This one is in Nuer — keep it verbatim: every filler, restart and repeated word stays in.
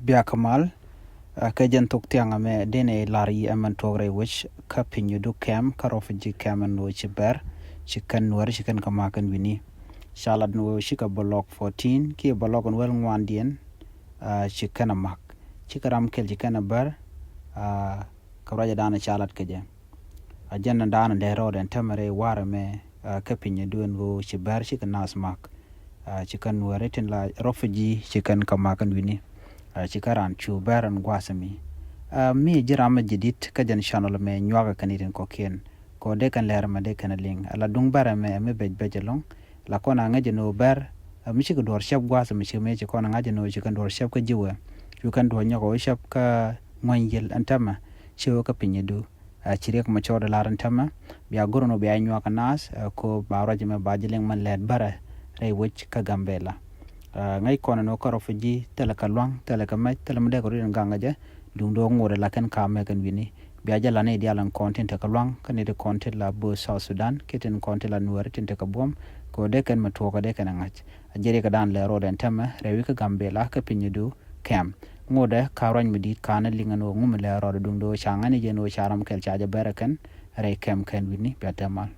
Bia kä mal, kä jɛn thok thiaŋ ɛmɛ denɛ lar yi ɛmɛn tuɔk rɛy wec kä piny du kɛm kä refugee kɛm ɛn wec ci bɛr ci kɛn nuɛr ci kɛn kä mak kɛn wini. Ca lat ni wec ci kɛ bɛ lɔk fourteen kiɛ bɛ lɔk ɛn wel ŋuandiɛn ci kɛn ɛ mak ci kɛ ram kɛl ci kɛn ɛ bɛr. Kä ruacɛ danɛ ca lat kɛ jɛ. A jɛn ni da̱a̱n dee rɔɔdɛ ɛn tämɛ rɛy warɛ mɛ kä piny duën ɣöö ci bɛr ci kɛ nath mak. Ci kɛn nuɛri tin la refugee ci kɛn kä mak kɛn wini. Ci kɛ ran cu bɛr ɛn gua̱a̱th mi. Mi ji̱ ram mɛ jidit kä jɛn channel mɛ nyuakä kɛn itin kɔkiɛn kɔ dee kɛn lɛr mɛ dee kɛn liŋ ala duŋ bɛrɛ mɛ mi bec bec ɛlɔŋ. La kɔn a ŋäc ɛn ɣöö bɛr mi cikɛ duɔr cɛp gua̱a̱th mi ci mɛ ci kɔn a ŋa̱c ɛn ɣöö ci kɛn duɔr cɛp kä ji̱wɛ. Cu kɛn duɔr nyɔk ɣöö cɛp kä ŋuäny yil ɛn tämɛ ci ɣöö kä piny du. Ci riɛk mɛ cɔɔd lar ɛn tämɛ bia gor nɔ bia nyuak kä naath ko ba ruac mɛ ba ji̱ liŋ mɛn lɛt bärɛ rɛy wec kä Gambela. Ŋäc kɔn nɔ kä refugee thilɛ kɛ luaŋ thilɛ kɛ mɛc thilɛ mi dee kɛ ruic ɛn gaŋ kɛ jɛ. Duŋ do̱ ŋot ɛ la kɛn ka̱m mɛ kɛn wini bia jɛ la ni dial ɛn kɔn tin tekɛ luaŋ kä ni ti kɔn ti la bo̱o̱th South Sudan kiɛ tin kɔn ti la nuɛri tin tekɛ buɔ̱m. Ko dee kɛn mɛ tuɔɔk kɛ dee kɛn ɛ ŋa̱c. A jɛ riɛk kɛ dan lɛ rɔɔd ɛn tämɛ rɛy wec kä Gambela kä piny du kɛm. Ŋotdɛ ka ruac mi di̱i̱t ka̱n liŋ ɛn ɣöö ŋumɛ lɛ rɔɔdɛ duŋdɛ ɣöö ca ŋa̱n ni jɛ ɛn ɣöö ca ram kɛl ca jɛ bɛrɛ kɛn rɛy kɛm kɛn wi̱ni bia tɛmal.